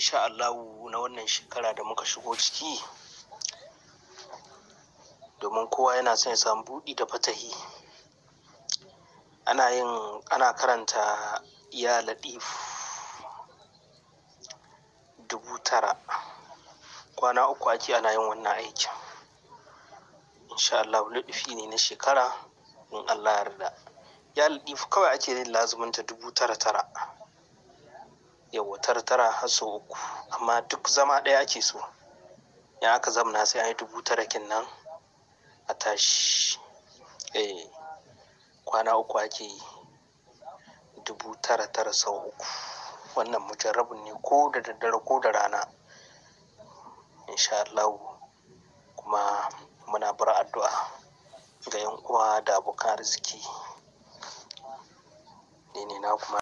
insha Allahu na wannan shekara da muka shigo ciki, domin kowa yana son ya samu buɗi da fatahi. Ana yin, ana karanta ya laɗif 9000, kwana 3 ake ana yin wannan aikin. Insha Allah luɗufi ne na shekara in Allah ya yarda. Ya laɗif kawai ake yin lazuminta 9000, yawwa, 9 9 har sau 3, amma duk zama ɗaya ake so. In aka zamna sai an yi 9000 kenan a tashi. Kwana 3 ake yi, 9000 sau 3. Wannan mujarrabin ne ko da daddare ko da rana insha Allah. Kuma muna bar addu'a ga yan uwa da abokan arziki. Ni ne na kuma